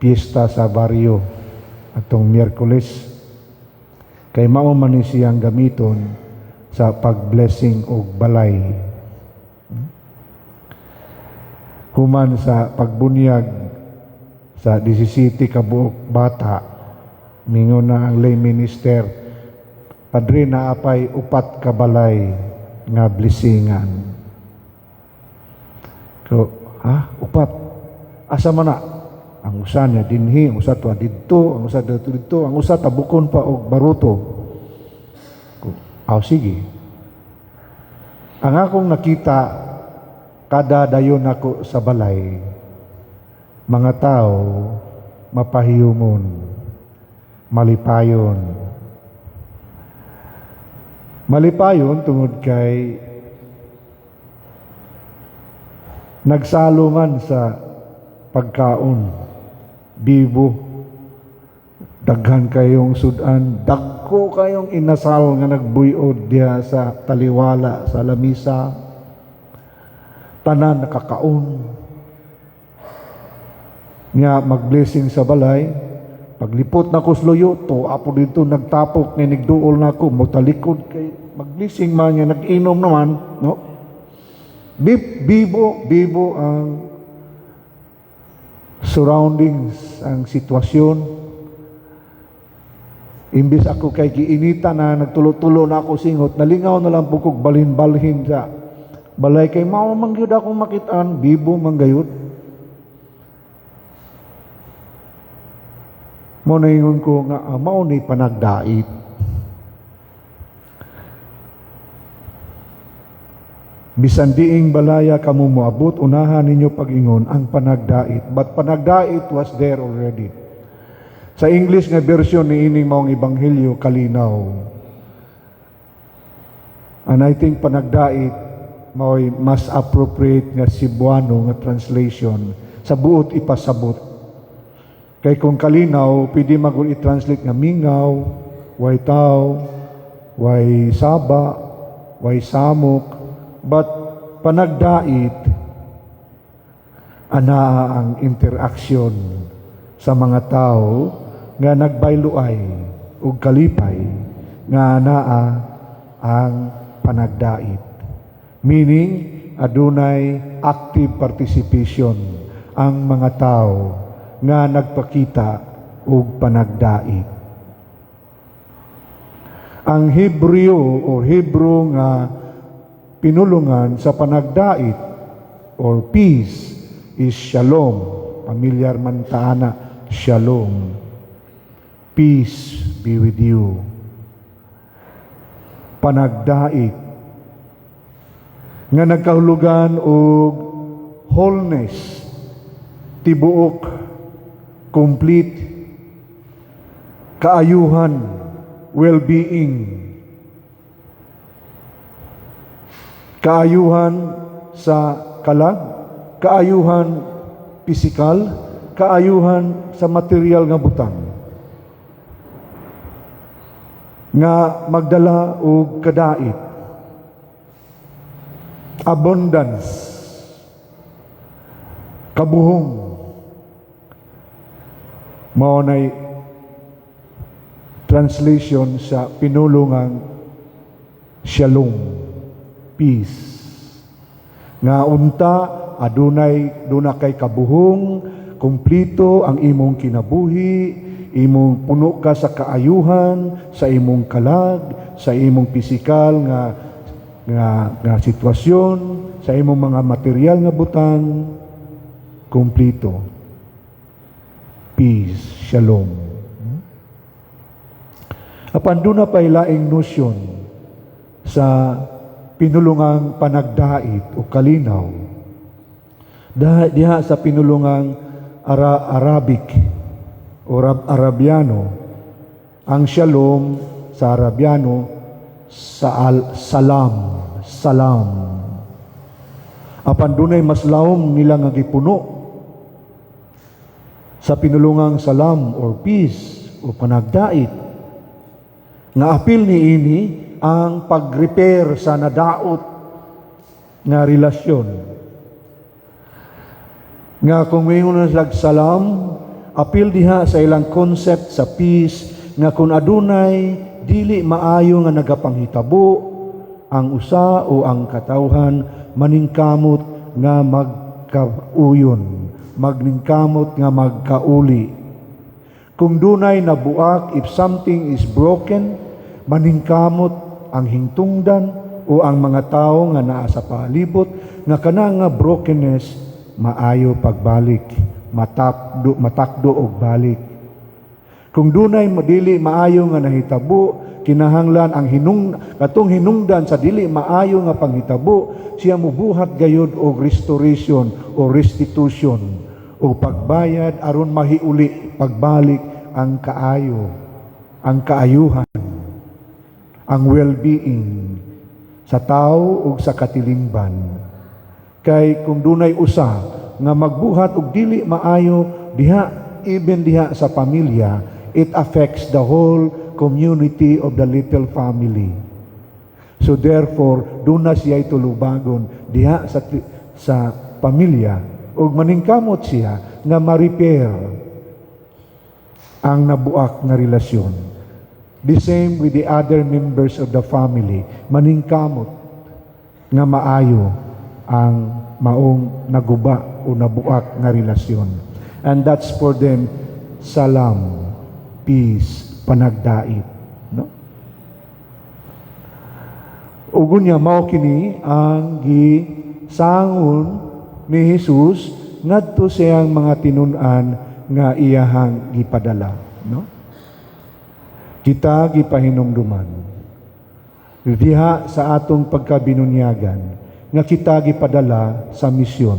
Piyesta sa baryo atong Miyerkules. Kay mao man ni siyang gamiton sa pag-blessing og balay. Human sa pagbunyag sa 17 ka buok bata, mingon na ang lay minister, "Padre, naa pay upat ka balay nga blessingan." Ko, "Ha? Upat? Asa man na?" Ang usa niya dinhi, ang usa tuwa didto, ang usa didto didto, ang usa tabukon pa og baruto. Ko, "Aw, sige." Ang akong nakita kada dayon ako sa balay, mga tao mapahiyumon, malipayon. Malipayon tungod kay nagsalo man sa pagkaon, bibo, daghan kayong sudan, dagko kayong inasal nga nagbuyod diha sa taliwala sa lamisa, tanan nakakaon. Nga mag-blessing sa balay, paglipot na ko sa luyo, to apo dito nagtapok nga nigduol na ako, motalikod kay mag-blessing man nga nag-inom naman, no? Bibo, bibo ang surroundings, ang sitwasyon. Imbis ako kay giinita na nagtulo-tulo na ako singot, nalingaw na lang po kog balhin-balhin sa balay kay mao man gyud akong makitaan, bibo man gayud. Mo naingon ko nga mao ni panagdait. Bisan diing balaya kamo moabot, unahan ninyo pag-ingon ang panagdait. But panagdait was there already. Sa English nga version ni ining maong ebanghelyo, kalinaw. And I think panagdait mao'y mas appropriate nga Cebuano nga translation sa buot ipasabot. Kay kung kalinaw, pwede magul i-translate nga mingaw, way tao, way saba, way samok, but panagdait, anaa ang interaksyon sa mga tao nga nagbayloay ug kalipay nga anaa ang panagdait. Meaning, adunay active participation ang mga tao nga nagpakita og panagdait. Ang Hebreo o Hebrew nga pinulungan sa panagdait or peace is shalom. Pamilyar man ta ana, shalom. Peace be with you. Panagdait nga nagkahulugan og wholeness, tibuok, complete, kaayuhan, well-being. Kaayuhan sa kalag, kaayuhan pisikal, kaayuhan sa material nga butang. Nga magdala og kadait. Abundance. Kabuhong. Mao nay translation sa pinulungang shalom, peace. Nga unta adunay duna kay kabuhong, kumplito ang imong kinabuhi, imong puno ka sa kaayuhan, sa imong kalag, sa imong pisikal nga sitwasyon, sa imong mga material nga butang, kumplito. Peace, shalom. Apan duna pay laing notion sa pinulungang panagdait o kalinaw. Diha sa pinulungang Arabic o Arabiano, ang shalom sa Arabiano sa salam, salam. Apan dunay mas lawom nila nga gipuno sa pinulungang salam or peace o panagdait. Nga apil niini ang pag-repair sa nadaot nga relasyon. Nga kung mingon na sila salam, Apil diha sa ilang concept sa peace nga kung adunay dili maayo nga nagapanghitabo, ang usa o ang katawhan maningkamot nga magkauyon, magningkamot nga magkauli. Kung dunay nabuak, if something is broken, maningkamot ang hingtungdan o ang mga tao nga naa sa palibot nga kana nga brokenness maayo pagbalik, matakdo, matakdo og balik. Kung dunay dili maayo nga nahitabo, kinahanglan ang hinung katong hinungdan sa dili maayo nga panghitabo, siya mubuhat gayud og restoration o restitution o pagbayad aron mahiuli pagbalik ang kaayo, ang kaayuhan, ang well-being sa tao ug sa katilingban. Kay kung dunay usa nga magbuhat og dili maayo diha, even diha sa pamilya, it affects the whole community of the little family. So therefore, duna siya tulubagon diha sa pamilya ug maningkamot siya nga ma-repair ang nabuak nga relasyon. The same with the other members of the family, maningkamot nga maayo ang maong naguba o nabuak nga relasyon. And that's for them salam, peace, panagdait. No? Ug unya mao kini ang gisangon ni Jesus ngadto siyang mga tinun-an nga iyahang gipadala, no? Kita gipahinumduman diha sa atong pagkabinunyagan nga kita gipadala sa misyon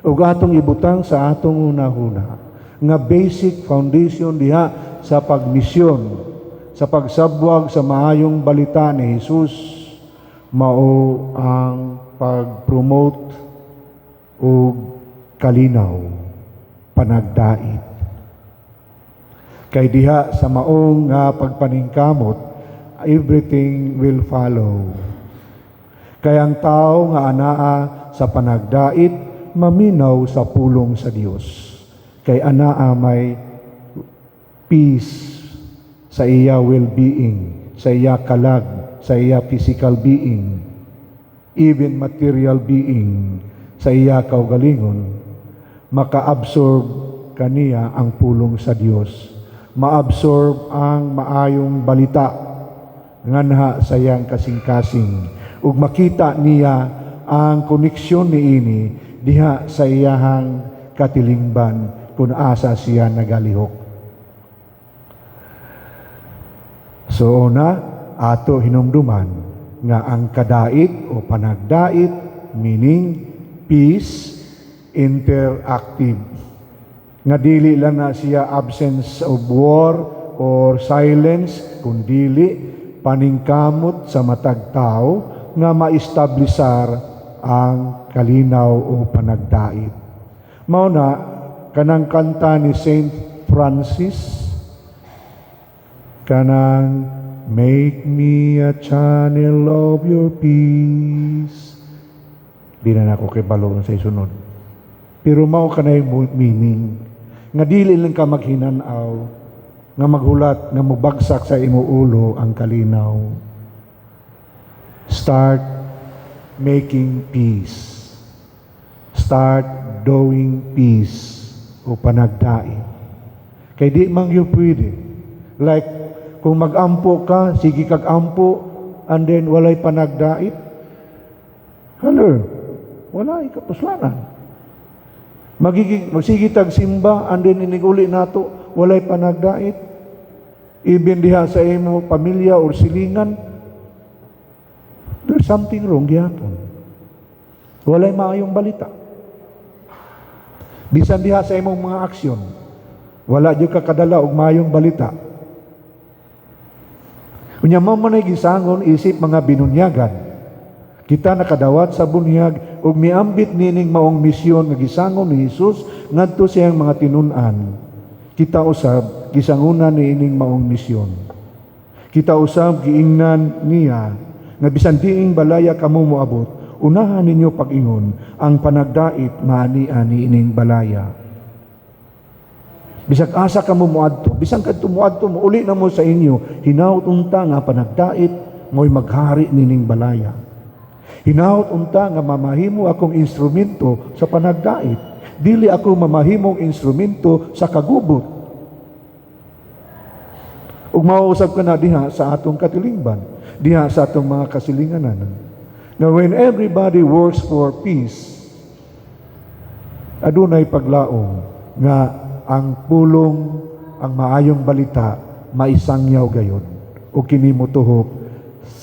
ug atong ibutang sa atong hunahuna nga basic foundation diha sa pagmisyon, sa pagsabwag sa maayong balita ni Jesus, mao ang pag-promote og kalinaw, panagdait. Kay diha sa maong nga pagpaningkamot, everything will follow. Kay ang tao nga anaa sa panagdait, maminaw sa pulong sa Dios. Kay anaa may peace sa iya well-being, sa iya kalag, sa iya physical being, even material being, sa iya kaugalingon, maka-absorb kaniya ang pulong sa Dios. Ma-absorb ang maayong balita nganha sa iyang kasing-kasing ug makita niya ang koneksyon niini diha sa iyahang katilingban kung asa siya nagalihok. So una, ato hinumduman nga ang kadait o panagdait, meaning peace, interactive. Nga dili lang na siya absence of war or silence, kundili paningkamot sa matag tao nga maestablisar ang kalinaw o panagdait. Mao na kanang kanta ni Saint Francis, kanang "Make me a channel of your peace." Di na nako kibalo sa isunod. Pero mao kanay meaning nga dili lang ka maghinanaw nga maghulat nga mobagsak sa imo ulo ang kalinaw. Start making peace. Start doing peace o panagdait. Kay di man gyud pwede. Like, kung mag-ampo ka, sige kag ampo, and then walay panagdait. Hello, wala kapuslanan. Magiging, magsige tag simba, and then iniguli nato, walay panagdait. Even diha sa imo pamilya or silingan, there's something wrong gyapon. Walay maayong balita. Bisan diha sa imong mga aksyon, wala jud ka kadala og maayong balita. Unya mao man ay gisangon isip mga binunyagan. Kita nakadawat sa bunyag ug miambit nining maong misyon nga gisangon ni Jesus ngadto siyang mga tinun-an. Kita usab gisangunan niining maong misyon. Kita usab giingnan niya nga bisan diing balaya kamo moabot, unahan ninyo pag-ingon ang panagdait maania niining balaya. Bisag asa ka mo moadto, bisan kadto moadto mo, uli na mo sa inyo, hinaut unta nga panagdait mo'y maghari nining balaya. Hinaut unta nga mamahimo akong instrumento sa panagdait. Dili ako mamahimong instrumento sa kagubot. Ug mao usab kana diha sa atong katilingban, diha sa atong mga kasilinganan. Now, when everybody works for peace, adunay paglaom nga ang pulong, ang maayong balita, maisangyaw gayon o kini motuhok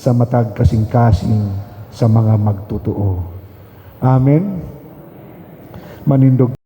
sa matag kasing-kasing sa mga magtotoo. Amen. Manindog.